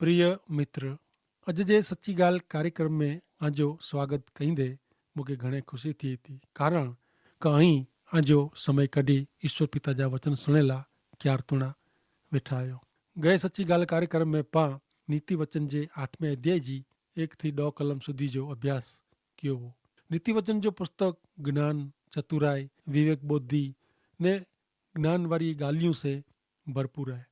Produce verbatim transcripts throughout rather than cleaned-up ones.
પ્રિય મિત્ર, અજ જે સચ્ચી ગાલ કાર્યક્રમ મેં આજો સ્વાગત કઈંદે મુકે ઘણે ખુશી થી થી, કારણ કે અહીં આજો સમય કઢ઼ી ઈશ્વર પિતા જા વચન સુણેલા ક્યાર તુણા વેઠા આયો. ગયે સચ્ચી ગાલ કાર્યક્રમ મેં પાં નીતિ વચન જે આઠમે અધ્યાય જી એક થી દો કલમ સુધી જો અભ્યાસ કિયો હો. નીતિ વચન જો પુસ્તક જ્ઞાન, ચતુરાઈ, વિવેક બોધિ ને જ્ઞાન વારી ગાલિયું સે ભરપૂર હૈ.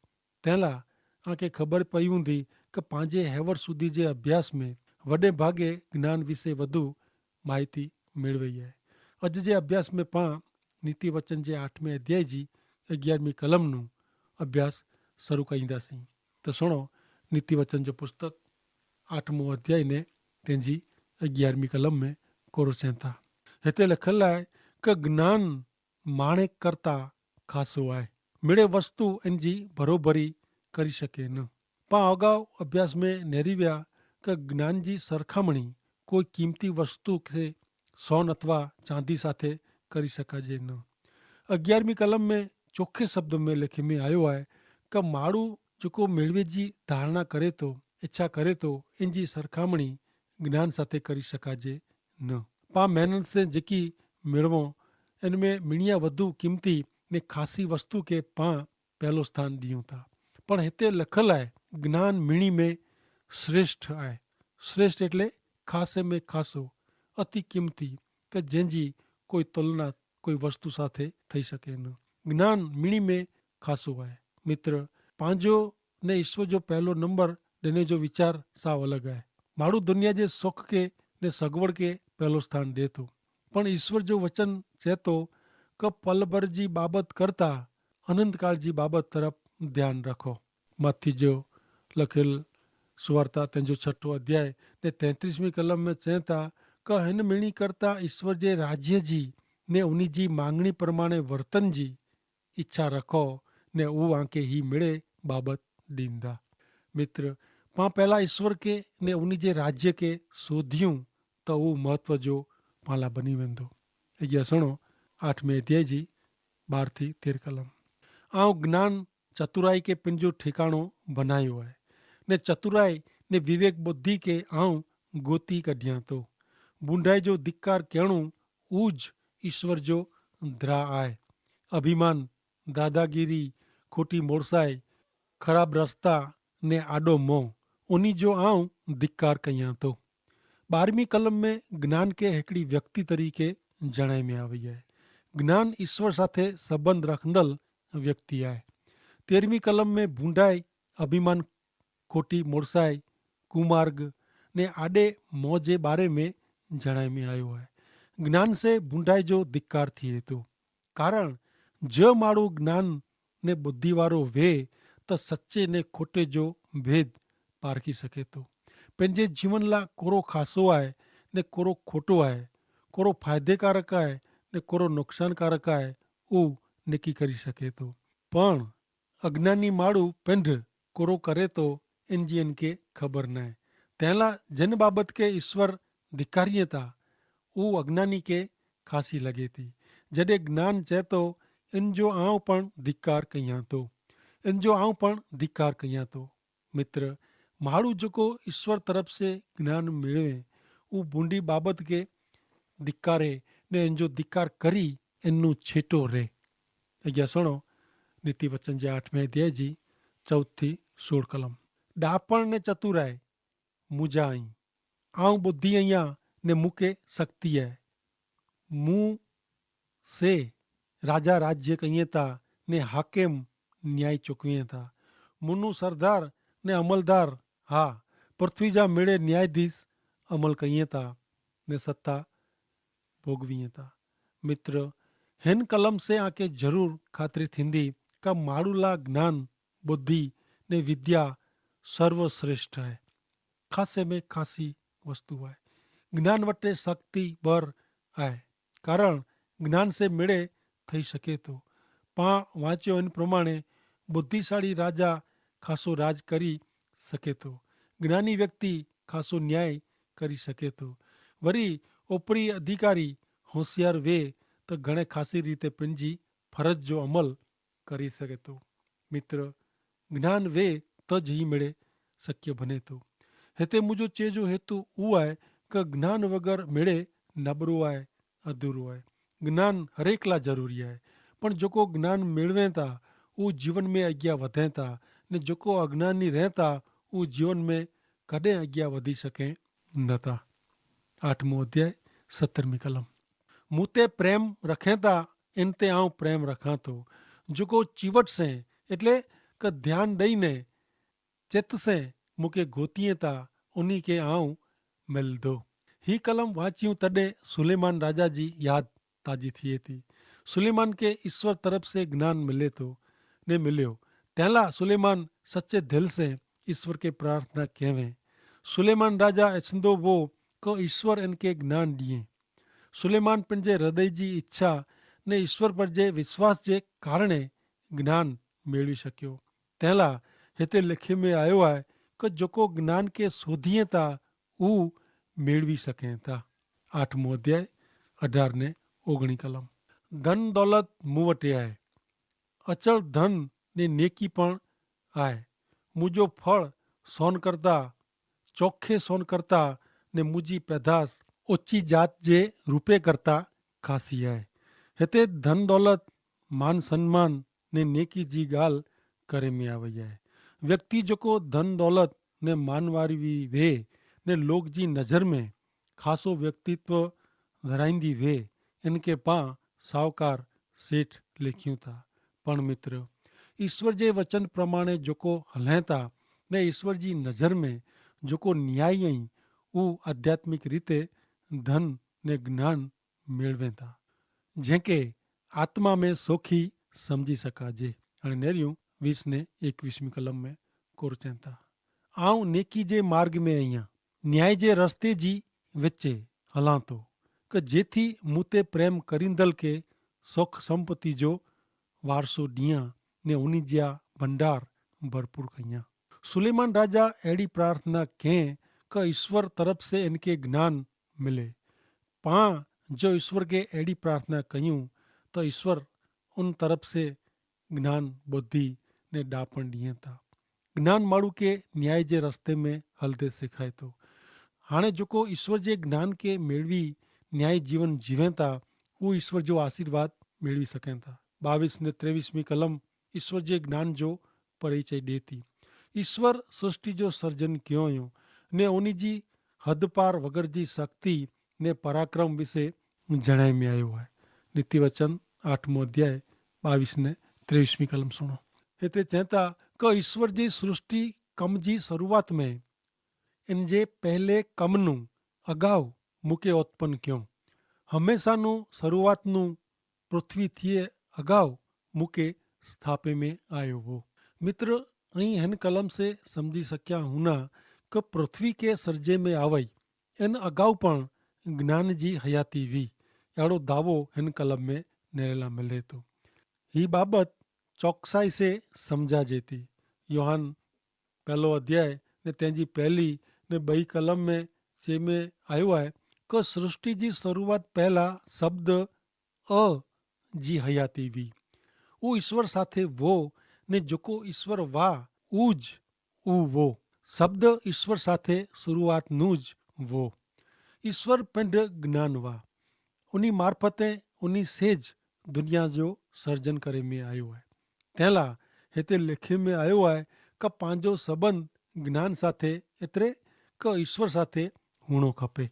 તેલા આકે ખબર પઈ હુન્દી કે પાંજે હેવર સુધી જે અભ્યાસ મેં વડે ભાગે જ્ઞાન વિશે વધુ માહિતી મેળવી હૈ. અજ જે અભ્યાસ મેં પાં નીતિ વચન જે આઠમે અધ્યાય જી અગિયારમી કલમ નું અભ્યાસ શરૂ કઈંદા સી. તો સુણો, નીતિ વચન જો પુસ્તક આઠમો અધ્યાય ને તેની અગિયારમી કલમ મેં કોરો ચેંતા. હેતા લખેલા હૈ કે જ્ઞાન માણેક કરતા ખાસો આય. મેળે વસ્તુ એનજી ભરોભરી કરી શકે ન. પાં અગાઉ અભ્યાસ મેં નેરીવ્યા કે જ્ઞાન જી સરખામણી કોઈ કિંમતી વસ્તુ કે સોન અથવા ચાંદી સાથે કરી શકાજે ન. અગિયારમી કલમ મેં ચોખે શબ્દ મેં લેખે મેં આયો આય કે માડૂ જેકો મેળવે જી ધારણા કરે તો, ઇચ્છા કરે તો, એનજી સરખામણી જ્ઞાન સાથે કરી શકાજે ન. પાં મહેનત સે જેકી મેળવો એન મેં મિણિયા વધુ કિંમતી ને ખાસી વસ્તુ કે પાં પહેલો સ્થાન દિયું થા. પણ હેતા લખલ આય, જ્ઞાન મિણી મેં શ્રેષ્ઠ આય. શ્રેષ્ઠ એટલે ખાસે મેં ખાસો, અતિ કિંમતી, કે જેનજી કોઈ તુલના કોઈ વસ્તુ સાથે થઈ શકે ન. જ્ઞાન મિણી મેં ખાસો આય. મિત્ર, પાંજો ને ઈશ્વર જો પહેલો નંબર દેને જો વિચાર સાવ અલગ આય. માડૂ દુનિયા જે સુખ કે ને સગવડ કે પહેલો સ્થાન દેતો, પણ ઈશ્વર જો વચન ચેતો કે પલભર જી બાબત કરતા અનંતકાળ જી બાબત તરફ ધ્યાન રાખો. માથી જો લખેલ સુવાર્તા તેનજો છઠો અધ્યાય ને તેત્રીસમી કલમ મેં ચેતા કે હેન મિણી કરતા ઈશ્વર જે રાજ્ય જી ને ઉની જી માંગણી પ્રમાણે વર્તન જી ઇચ્છા રાખો, ને ઉ આંકે હી મિડે બાબત દીંદા. મિત્ર, પાં પહેલા ઈશ્વર કે ને ઉની જે રાજ્ય કે શોધ્યું તો ઉ મહત્વ જો પાલા બની વેંદો. અગિયા સુણો, આઠમે અધ્યાય જી બાર થી તેર કલમ. આઉં જ્ઞાન ચતુરાઈ કે પિનજો ઠિકાણો બનાયો હૈ, ને ચતુરાઈ ને વિવેક બુદ્ધિ કે આઉં ગોતી કઢ્યા તો. બુંડાઈ જો ધિક્કાર કહેણું ઉજ ઈશ્વર જો દ્રા આય. અભિમાન, દાદાગીરી, ખોટી મોરસાઈ, ખરાબ રસ્તા ને આડો મોં, ઉની જો આઉં ધિક્કાર કહિયા તો. બારમી કલમ મેં જ્ઞાન કે હેકડી વ્યક્તિ તરીકે જણાઈ મેં આવે હૈ. જ્ઞાન ઈશ્વર સાથે સંબંધ રખંદલ વ્યક્તિ આય. તેરમી કલમ મેં ભૂંડાઈ, અભિમાન, ખોટી મોરસાઈ, કુમાર્ગ ને આડે મોં જે બારે મેં જણાઈ મેં આયો હૈ. જ્ઞાન સે ભૂંડાઈ જો ધિક્કાર થી હેતો. કારણ જો માડૂ જ્ઞાન ને બુદ્ધિવારો વે, તો સચ્ચે ને ખોટે જો ભેદ પારખી સકે તો. પેનજે જીવન લા કોરો ખાસો આય ને કોરો ખોટો આય, કોરો ફાયદેકારક આય ને કોરો નુકસાનકારક આય, ઉવ નેકી કરી સકે તો. પણ અજ્ઞાની માડૂ પેંધ કોરો કરે તો એનજી એનકે ખબર નાય. તેનલા જેન બાબત કે ઈસ્વર ધિકારી થા ઉવ અજ્ઞાની કે ખાસી લગે થી. જડે જ્ઞાન ચેતો એન જો આઉં પણ ધિકાર કહિયા તો, એન જો આઉં પણ ધિકાર કહિયા તો. મિત્ર, માડૂ જોકો ઈસ્વર તરફ સે જ્ઞાન મેળવે ઉવ ભૂંડી બાબત કે ધિકારે ને એન જો ધિકાર કરી એનનું છેટો રહે. અગિયા સુણો, નીતિ વચન જે આઠમે અધ્યાય જી ચૌથી સોળ કલમ. ડાપણ ને ચતુરાઈ મુજા અહીં, આઉં બુદ્ધિ અહિયા ને મુકે શક્તિ હૈ. મું સે રાજા રાજ્ય કહિયે તા ને હાકેમ ન્યાય ચોકવિયે તા. મુનું સરદાર ને અમલદાર, હા, પૃથ્વી જા મેળે ન્યાયાધીશ અમલ કહિયે તા ને સત્તા ભોગવી થા. મિત્ર, હેન કલમ સે આકે જરૂર ખાતરી થીંદી કા માડૂલા જ્ઞાન, બુદ્ધિ ને વિદ્યા સર્વશ્રેષ્ઠ હૈ. ખાસે મેં ખાસી વસ્તુ હૈ. જ્ઞાન વટે શક્તિ બર હૈ. કારણ જ્ઞાન સે મેળે થઈ શકે તો. પા વાંચ્યો એન પ્રમાણે બુદ્ધિશાળી રાજા ખાસો રાજ કરી શકે તો. જ્ઞાની વ્યક્તિ ખાસો ન્યાય કરી શકે તો. વરી ઉપરી અધિકારી હોશિયાર વે તો ઘણે ખાસી રીતે પંજી ફરજ જો અમલ કરી શકે તો. મિત્ર, જ્ઞાન વે તો જ હી મેળે શક્ય ભને તો. હેતા મુઝે ચેજો હેતુ ઉઆય કે જ્ઞાન વગર મેળે નબરો આય, અધૂરો આય. જ્ઞાન હરેકલા જરૂરી આય. પણ જોકો જ્ઞાન મેળવે તા ઉ જીવન મેં અજ્ઞા વધે તા, ને જોકો અજ્ઞાની રહેતા ઉ જીવન મેં કદે અજ્ઞા વધી શકે નતા. આઠમો અધ્યાય, સત્તરમી કલમ. મુતે પ્રેમ રખેતા એન તે આઉં પ્રેમ રખાતો. જોકો ચીવટ સે, એટલે કે ધ્યાન દઈને ચેત સે મુકે ગોતિયે તા ઉની કે આઉં મિલ દો. હી કલમ વાંચ્યું તદે સુલેમાન રાજા જી યાદ તાજી થિયે તી. સુલેમાન કે ઈસ્વર તરફ સે જ્ઞાન મિલે તો ને મિલ્યો. તેલા સુલેમાન સચ્ચે ધિલ સે ઈસ્વર કે પ્રાર્થના કહેવે. સુલેમાન રાજા એસંદો વો કે ઈસ્વર એન કે જ્ઞાન દિયે. સુલેમાન પન જે હૃદય જી ઇચ્છા ને ઈસ્વર પર જે વિશ્વાસ જે કારણે જ્ઞાન મેળવી શક્યો. તેલા હેતે લેખે મેં આયો આય કે જોકો જ્ઞાન કે શોધિયે તા ઉ મેળવી શકેતા. આઠમો અધ્યાય, અઢાર ને ઓગણી કલમ. ધન દોલત મુવટે આય, અચળ ધન ને નેકી પણ આય. મુજો ફળ સોન કરતા ચોખે સોન કરતા ને મુજી પેધાસ ઓચ્છી જાત જે રૂપે કરતા ખાસી આય. હેતા ધન દોલત માન સન્માન ને નેકી જી ગાલ કરે મેં આવે આય. વ્યક્તિ જોકો ધન દોલત ને માનવારી વે ને લોક જી નજર મેં ખાસો વ્યક્તિત્વ ધરાઈંદી વે, એન કે પા સાવકાર સેઠ લેખ્યું થા. પણ મિત્ર, ઈસ્વર જે વચન પ્રમાણે જોકો હલેતા ને ઈસ્વર જી નજર મેં જોકો ન્યાયી અહીં ઉ આધ્યાત્મિક રીતે ધન ને જ્ઞાન મેળવેતા, જેંકે આત્મા મેં સોખી સમઝી સકાજે. અને નેર્યું વીસ ને એકવીસમી કલમ મેં કોરચેતા, આઉં નેકી જે માર્ગ મેં અહિયા ન્યાય જે રસ્તે જી વચ્ચે હલાંતો, કે જેથી મુતે પ્રેમ કરીંદલ કે સોખ સંપત્તિ જો વારસો દિયા ને ઉની જ્યા ભંડાર ભરપૂર કહિયા. સુલેમાન રાજા એડી પ્રાર્થના કહેં કે ઈસ્વર તરફ સે એનકે જ્ઞાન મિલે. પા જો ઈસ્વર કે એડી પ્રાર્થના કહ્યું તો ઈસ્વર ઉન તરફ સે જ્ઞાન બોધી ને ડાપણ દિયે તા. જ્ઞાન માળું કે ન્યાય જે રસ્તે મેં હલદે સિખાય તો. હાણે જોકો ઈસ્વર જે જ્ઞાન કે મેળવી ન્યાય જીવન જીવેતા ઉ ઈસ્વર જો આશીર્વાદ મેળવી સકેતા. બાવીસ ને ત્રેવીસમી કલમ ઈસ્વર જે જ્ઞાન જો પરિચય દેતી. ઈસ્વર સૃષ્ટિ જો સર્જન ક્યો અયો ને ઉની જી હદપાર વગર જી શક્તિ ને પરાક્રમ વિશે જણાઈ મેં આયો હૈ. નીતિવચન આઠમો અધ્યાય બાવીસ ને ત્રેવીસમી કલમ સુણો. હેતા ચેતા કે ઈસ્વર જી સૃષ્ટિ કમ જી શરૂઆત મેં એન જે પહેલે કમનું અગાઉ મુકે ઉત્પન ક્યો. હમેંશાનું શરૂઆતનું પૃથ્વી થિયે અગાઉ મુકે સ્થાપે મેં આયો હો. મિત્ર, અહીં હેન કલમ સે સમઝી શક્યા હુના કે પૃથ્વી કે સર્જે મેં આવય એન અગાઉ પણ જ્ઞાન જી હયાતી વી એડો દાવો હેન કલમ મેં નેરેલા મલેતો. હી બાબત ચોકસાઈ સે સમઝા જેતી. યોહાન પહેલો અધ્યાય ને તેની પહેલી ને બઈ કલમ મેં સે મેં આયો હૈ કે સૃષ્ટિ જી શરૂઆત પહેલા શબ્દ અ જી હયાતી વી. ઉ ઈસ્વર સાથે વો ને જોકો ઈસ્વર વા ઉજ ઉ વો. શબ્દ ઈસ્વર સાથે શરૂઆત નું જ વો. ઈસ્વર પેંધ જ્ઞાન વા ઉની મારફતે ઉની સે જ દુનિયા જો સર્જન કરે મેં આયો હૈ. તેલા હેતે લેખે મેં આયો હૈ કે પાંજો સંબંધ જ્ઞાન સાથે એતરે કે ઈસ્વર સાથે હુણો ખપે.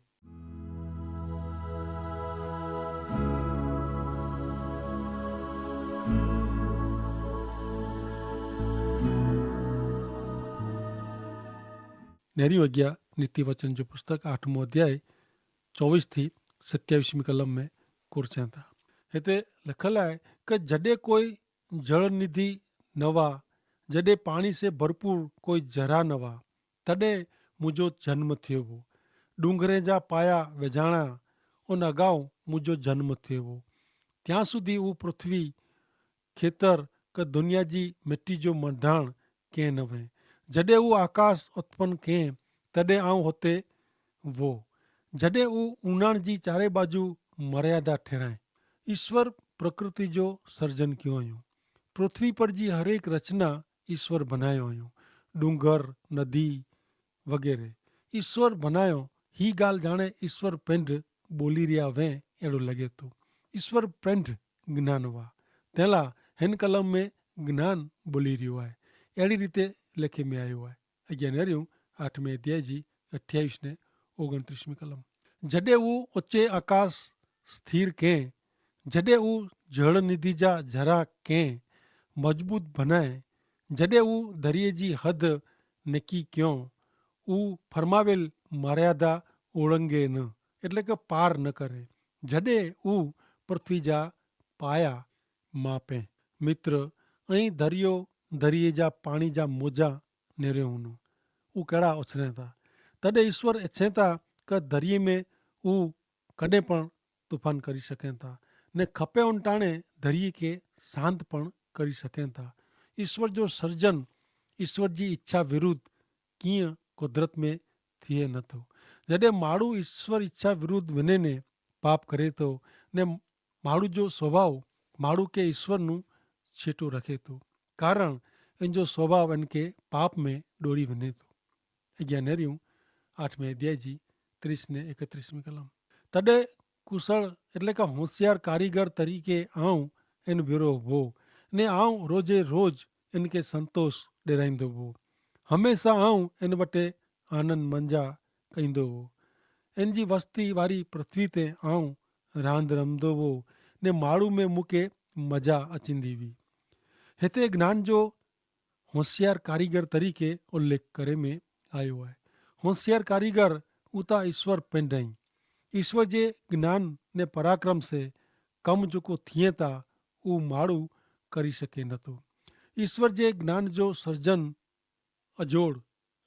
નેરી વગ્યા નીતિ વચન જો પુસ્તક આઠમો અધ્યાય ચોવીસ થી સત્યાવીસમી કલમ મેં કોરચેતા. હેતે લખલ હૈ કે જડે કોઈ જળનિધિ નવા, જડે પાણી સે ભરપૂર કોઈ જરા નવા, તદે મુજો જન્મ થયો વો. ડુંગરે જા પાયા વેજાણા ઉન અગાઉ મુજો જન્મ થયો વો. ત્યાં સુધી ઉં પૃથ્વી ખેતર કે દુનિયા જી મિટ્ટી જો મંડાણ કેહ નવે. જડે ઉં આકાશ ઉત્પન કેહ તદે આઉં હોતે વો. જડે ઉં ઉનાણ જી ચારે બાજુ મર્યાદા ઠેરાય. ઈસ્વર પ્રકૃતિ જો સર્જન ક્યો અયો. પૃથ્વી પર જી હરેક રચના ઈસ્વર ભનાયો અયો. ડુંગર, નદી વગેરે. ઈસ્વર ભનાયો હી ગાલ જાણે ઈસ્વર પેંધ બોલી રહ્યા વે એડો લગે તો. ઈસ્વર પેંધ જ્ઞાન વા તેલા હેન કલમ મેં જ્ઞાન બોલી રહ્યો આય. એડી રીતે લેખે મેં આયો આય. અજ્ઞાન રહ્યું આઠમે અધ્યાય જી અઠ્યાવિશ ને ઓગણત્રીસમી કલમ. જડે ઉં ઓચે આકાશ સ્થિર કેહ, જડે ઉં જડનિધિ જા જરા કેહ મજબૂત ભનાય, જડે ઉં ધરિયે જી હદ નેકી ક્યો, ઉં ફરમાવેલ મર્યાદા ઓળંગે ન, એટલે કે પાર ન કરે, જડે ઉં પૃથ્વી જા પાયા માપે. મિત્ર, અહીં ધરિયો ધરિયે જા પાણી જા મોજા નેરે હુનો ઉકેડા ઓછરે થા. તદે ઈસ્વર એછે થા કે ધરિયે મેં ઉં કદે પણ તુફાન કરી શકે થા, ને ખપે ઉનટાણે ધરિયે કે શાંત પણ કરી શકે થા. ઈસ્વર જો સર્જન ઈસ્વર જી ઇચ્છા વિરુદ્ધ કિયા કુદરત મેં થિયે નતો. જડે માડૂ ઈસ્વર ઇચ્છા વિરુદ્ધ વિને ને પાપ કરે તો, ને માડૂ જો સ્વભાવ માડૂ કે ઈસ્વરનું છેટો રખે તો, કારણ એન જો સ્વભાવ એન કે પાપ મેં ડોરી વિને તો. અજ્ઞાનેરિયું આઠમે અધ્યાય જી ત્રીસ ને એકત્રીસમી કલમ. તદે કુશળ એટલે કે હોશિયાર કારીગર તરીકે આઉં એન ભેરો હો, ને આઉં રોજે રોજ એન કે સંતોષ ડેરાઈંદો હો. હમેંશા આઉં એન વટે આનંદ મંજા કઈંદો હો. એન જી વસ્તી વારી પૃથ્વી તે આઉં રાંધ રમદો હો, ને માડૂ મેં મુકે મજા અચીંદી વી. હેતા જ્ઞાન જો હોશિયાર કારીગર તરીકે ઉલ્લેખ કરે મેં આયો હૈ. હોશિયાર કારીગર ઉતા ઈસ્વર પેંડાઈ. ઈસ્વર જે જ્ઞાન ને પરાક્રમ સે કમ જોકો થિયેતા ઉં માડૂ કરી શકે નતો. ઈસ્વર જે જ્ઞાન જો સર્જન અજોડ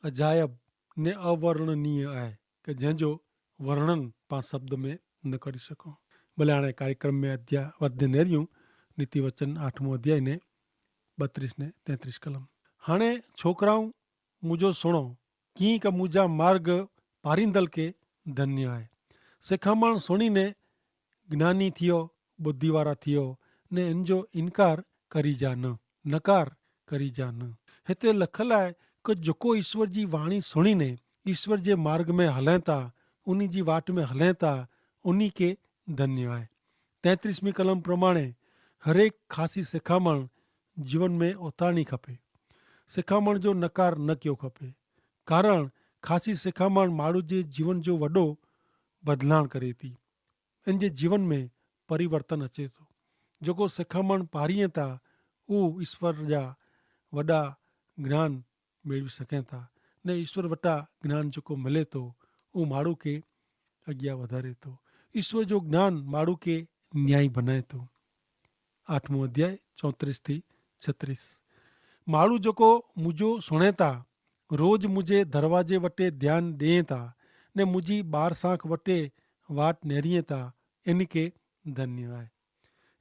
અજાયબ ને અવર્ણનીય આય, કે જેન જો વર્ણન પાં શબ્દ મેં ન કરી શકો. ભલે આણે કાર્યક્રમ મેં અધ્યાય વધ્ય નેર્યું નીતિ વચન આઠમો અધ્યાય ને બત્રીસ ને તેત્રીસ કલમ. હાણે છોકરાઉં મુજો સુણો, કિંક મુજા માર્ગ પારિંદલ કે ધન્ય આય. સેખામણ સુણીને જ્ઞાની થિયો, બુદ્ધિવારા થિયો, ને એનજો ઇનકાર કરી જા ન, નકાર કરી જા ન. હેતા લખલ આય કે જોકો ઈસ્વર જી વાણી સુણીને ઈસ્વર જે માર્ગ મેં હલેતા, ઉની જી વાટ મેં હલેતા, ઉની કે ધન્ય આય. તેત્રીસમી કલમ પ્રમાણે હરેક ખાસી સેખામણ જીવન મેં ઓતાણી ખપે. સેખામણ જો નકાર ન કયો ખપે, કારણ ખાસી સેખામણ માડૂ જે જીવન જો વડો બદલાણ કરે તી. એન જે જીવન મેં પરિવર્તન અચે તો. જોકો સેખામણ પારિયે તા ઉહ ઈસ્વર જા વડા જ્ઞાન મેળવી સકે તા, ને ઈસ્વર વટા જ્ઞાન જોકો મલે તો ઉહ માડૂ કે અગિયા વધારે તો. ઈસ્વર જો જ્ઞાન માડૂ કે ન્યાયી ભનાય તો. આઠમો અધ્યાય ચોત્રીસ થી છત્રીસ. માડૂ જોકો મુજો સુણેતા, રોજ મુજે ધરવાજે વટે ધ્યાન દેતા, ને મુજી બારસાંખ વટે વાટ નેરિયેતા, એનકે ધન્ય આય.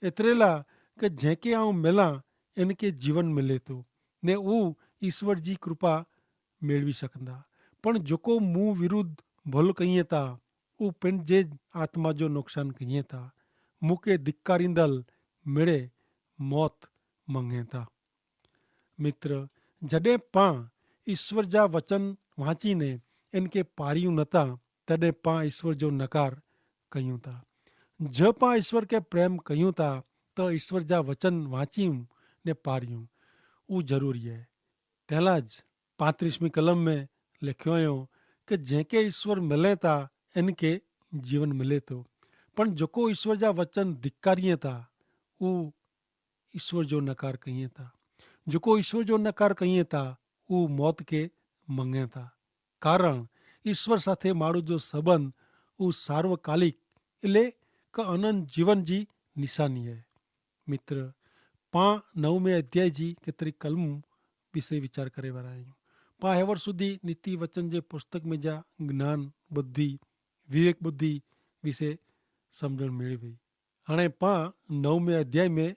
એતરેલા કે જેંકે આઉં મેલા એનકે જીવન મિલેતો, ને ઉં ઈસ્વર જી કૃપા મેળવી સકંદા. પણ જોકો મું વિરુદ્ધ ભલ કહિયે તા, ઉં પેનજે આત્મા જો નોકસાન કહિયે તા, મુકે ધિક્કારીંદલ મેળે મોત મંગેતા. મિત્ર, જડે પાં ઈસ્વર જા વચન વાંચીને એનકે પારિયું નતા, તદે પાં ઈસ્વર જો નકાર કહ્યું તા. જો પાં ઈસ્વર કે પ્રેમ કહ્યું તા, તો ઈસ્વર જા વચન વાંચ્યું ને પાર્યું ઉં જરૂરી હૈ. તેલા જ પાંત્રીસમી કલમ મેં લેખ્યો આયો, કે જેંકે ઈસ્વર મિલે તા એનકે જીવન મિલે તો, પણ જોકો ઈસ્વર જા વચન ધિક્કારિયે તા ઉં ઈસ્વર જો નકાર કહિયે તા. જોકો ઈસ્વર જો નકાર કહિયે તા ઉં મોત કે મંગે તા. કારણ ઈસ્વર સાથે માડૂ જો સંબંધ ઉં સાર્વકાલિક ઇલે કે અનંત જીવન જી નિશાની હૈ. મિત્ર, પાં નવમે અધ્યાય જી કેતરી કલમું વિશે વિચાર કરે વારા આયું. પાં હેવર સુધી નીતિ વચન જે પુસ્તક મેં જા જ્ઞાન બુદ્ધિ વિવેક બુદ્ધિ વિશે સમઝણ મેળવી. હણે પાં નવમે અધ્યાય મેં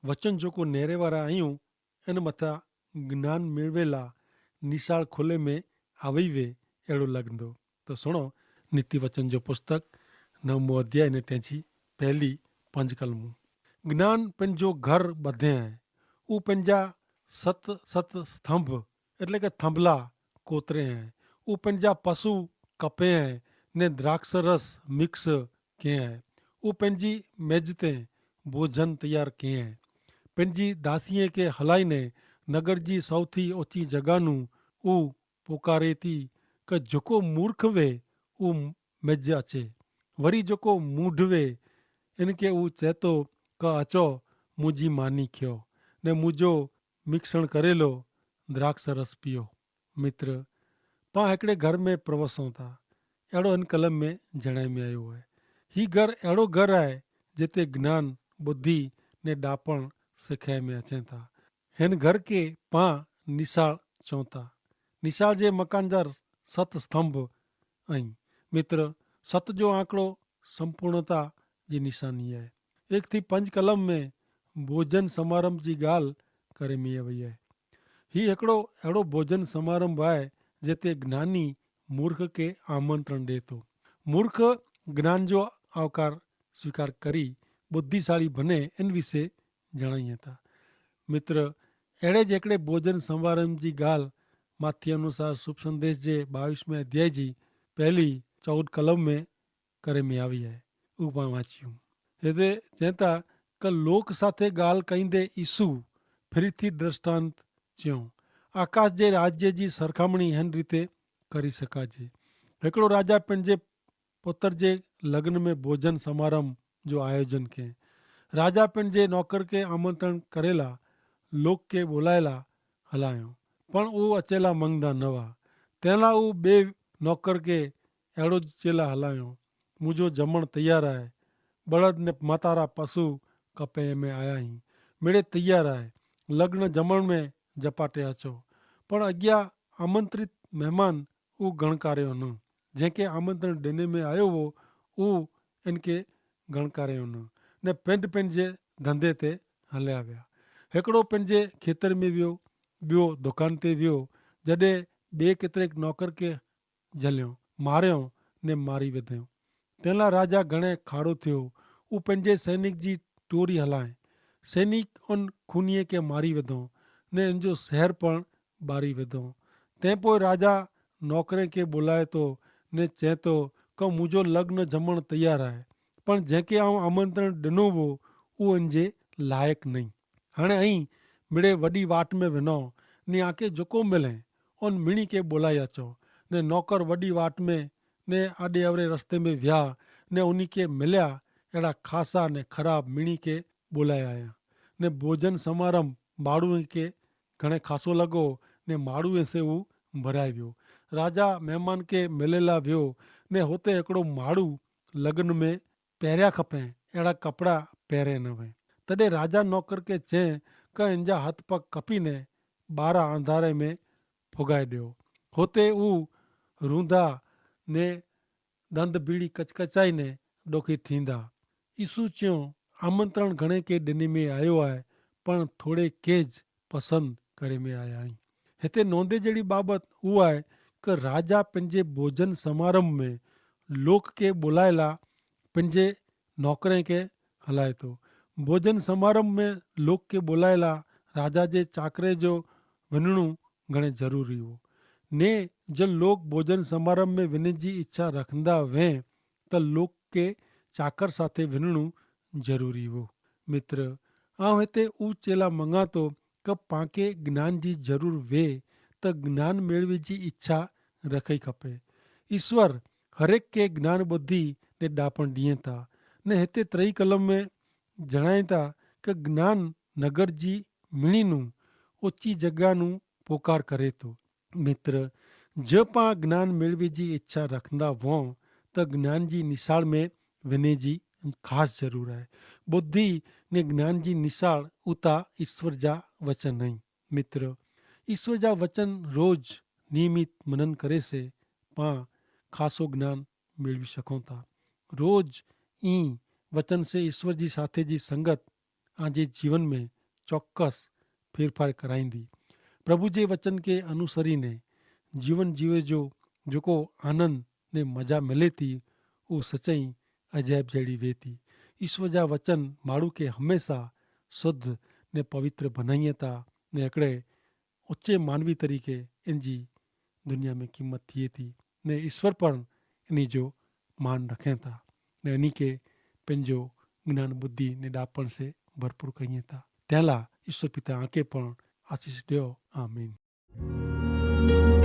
વચન જોકો નેરે વારા આયું એન મતા જ્ઞાન મેળવેલા નિશાળ ખોલે મેં આવઈ વે એડો લગંદો. તો સુણો, નીતિ વચન જો પુસ્તક નવમો અધ્યાય ને તેની પહેલી પંજ કલમું. જ્ઞાન પેનજો ઘર બધે હૈ, ઉપેનજા સત સત સ્તંભ એટલે કે થંભલા કોતરે હૈ. ઉપને જા પશુ કપે હૈ, ને દ્રાક્ષરસ મિક્ષ કે હૈ. ઉપને જી મેજતે ભોજન તૈયાર કે હૈ. પેનજી દાસિયે કે હલાઈ ને નગર જી સૌથી ઓછી જગાનું ઉ પોકારે તી, કે જોકો મૂર્ખ વે ઉ મેજ અચે. વરી જોકો મૂઢ વે એન કે ઉ ચેતો, કે અચો મુજી માની ખ્યો ને મુજો મિક્ષણ કરેલો દ્રાક્ષરસ પિયો. મિત્ર, પાં હેકડ઼ે ઘર મેં પ્રવસોતા એડો હેન કલમ મેં જણાઈ મેં આયો હૈ. હી ઘર એડો ઘર આય જેતે જ્ઞાન, બુદ્ધિ ને ડાપણ સિખાઈ મેં અચેતા. હેન ઘર કે પાં નિશાળ ચોતા. નિશાળ જે મકાન જા સત સ્તંભ અહીં. મિત્ર, સત જો આંકડો સંપૂર્ણતા જી નિશાની આય. એક થી પંજ કલમ મેં ભોજન સમારંભ જી ગાલ કરે મેં વય આય. હી હેકડો એડો ભોજન સમારંભ આય જેતે જ્ઞાની મૂર્ખ કે આમંત્રણ દેતો. મૂર્ખ જ્ઞાન જો આવકાર સ્વીકાર કરી બુદ્ધિશાળી ભને એન વિશે જણાઈ હતા. મિત્ર, એડે જેકડે ભોજન સમારંભ જી ગાલ માથ્ય અનુસાર શુભ સંદેશ જે બાવીસ મેં અધ્યાય જી પહેલી ચૌદ કલમ મેં કરે મેં આવી હૈ. ઉપાં વાંચ્યું હેદે ચેતા કે લોક સાથે ગાલ કઈંદે ઈસુ ફિરીથી દ્રષ્ટાંત ચ્યો આકાશ જે રાજ્ય જી સરખામણી હેન રીતે કરી શકાજે. હેકડો રાજા પેનજે પોતર જે લગ્ન મેં ભોજન સમારંભ જો આયોજન કે રાજા પેનજે નોકર કે આમંત્રણ કરેલા લોક કે બોલાયેલા હલાયો. પણ ઉ અચેલા મંગદા નવા. તેના ઉ બે નોકર કે એડો ચેલા હલાયો. મુજો જમણ તૈયાર આય. બળદ ને માતારા પશુ કપે મેં આયા હી. મેડે તૈયાર આય. લગ્ન જમણ મેં જપાટે અચો. પણ અગિયા આમંત્રિત મહેમાન ઉ ગણકાર્યો ન. જેંકે આમંત્રણ દેને મેં આયો વો ઉ એનકે ગણકાર્યો ન. ને પેંડ પેંડ જે ધંધે તે હલ્યા વ્યા. હેકડો પેંડ જે ખેતર મેં વ્યો, બ્યો દુકાન તે વ્યો. જડે બે કેતરેક નોકર કે જલ્યો માર્યો ને મારી વધ્યો. તેના રાજા ઘણે ખાડો થયો. ઉપને જે સૈનિક જી ટોરી હલાએ સૈનિક ઉન ખુનિયે કે મારી વધો ને એન જો સહર પણ બારી વધો. તે પોય રાજા નોકરે કે બોલાયતો ને ચેતો, કે મુજો લગ્ન જમણ તૈયાર હૈ, પણ જેંકે આઉં આમંત્રણ ડેનો વો ઉ એન જે લાયક નહીં. હણે અહીં મિડે વડી વાટ મેં વેનો ને આકે જોકો મિલે ઉન મિણી કે બોલાયા ચો. ને નોકર વડી વાટ મેં ને આડે અવરે રસ્તે મેં વ્યા ને ઉની કે મિલ્યા એડા ખાસા ને ખરાબ મિણી કે બોલાયા આયા. ને ભોજન સમારંભ માડૂ કે ઘણે ખાસો લગો ને માડૂ એસે ઉં ભરાઈ વ્યો. રાજા મહેમાન કે મિલેલા વ્યો ને હોતે એકડો માડૂ લગ્ન મેં પહેર્યા ખપે એડા કપડા પહેરે ન વે. તદે રાજા નોકર કે ચે કે એનજા હત પગ કપી ને બારા અંધારે મેં ફુગાઈ દ્યો. હોતે ઉં રૂંધા ને દંધ બીડી કચકચાઈ ને ડોખી થીંદા. ઈસુ ચ્યો, આમંત્રણ ઘણે કે દેને મેં આયો આય, પણ થોડે કે જ પસંદ કરે મેં આયા હૈં. હેતા નોંધે જેડી બાબત ઉઆય કે રાજા પંજે ભોજન સમારંભ મેં લોક કે બોલાયેલા પંજે નોકરે કે હલાયતો. ભોજન સમારંભ મેં લોક કે બોલાયેલા રાજા જે ચાકરે જો વનણું ઘણે જરૂરી હો. ને જો લોક ભોજન સમારંભ મેં વને જી ઇચ્છા રખંદા વે તો લોક કે ચાકર સાથે વનણું જરૂરી હો. મિત્ર, આવ હેતે ઉચેલા મંગાતો કે પાંકે જ્ઞાન જી જરૂર વે તો જ્ઞાન મેળવી જી ઇચ્છા રખી ખપે. ઈસ્વર હરેક કે જ્ઞાન બધી ને ડાપણ દિયે તા. ને હેતે ત્રયી કલમ મેં જણાયે તા કે જ્ઞાન નગર જી મિણી નું ઓચી જગ્યા નું પોકાર કરે તો. મિત્ર, જો પાં જ્ઞાન મેળવી જી ઇચ્છા રખંદા વો તો જ્ઞાન જી નિશાળ મેં વને જી ખાસ જરૂર હૈ. બુદ્ધિ ને જ્ઞાન જી નિશાળ ઉતા ઈસ્વર જા વચન નહીં. મિત્ર, ઈસ્વર જા વચન રોજ નિયમિત મનન કરે સે પાં ખાસો જ્ઞાન મેળવી શકો તા. રોજ ઈ વચન સે ઈસ્વર જી સાથે જી સંગત આજે જીવન મેં ચોક્કસ ફેરફાર કરાઈંદી. પ્રભુ જે વચન કે અનુસરી ને જીવન જીવે જો જોકો આનંદ ને મજા મલે તી ઉસ સચાઈ અજાયબ જેડી વેતી. ઈસ્વર જા વચન માણૂ કે હમેંસા શુદ્ધ ને પવિત્ર ભનાઈ તા ને એકડે ઓચ્ચે માનવી તરીકે એનજી દુનિયા મેં કિંમત થિયે થી, ને ઈસ્વર પણ એની જો માન રખેં થા, ને એની કે પેનજો જ્ઞાન બુદ્ધિ ને ડાપણ સે ભરપૂર કહિયે થા. તેલા ઈસ્વર પિતા આંકે પણ આશીસ દ્યો. આમીન.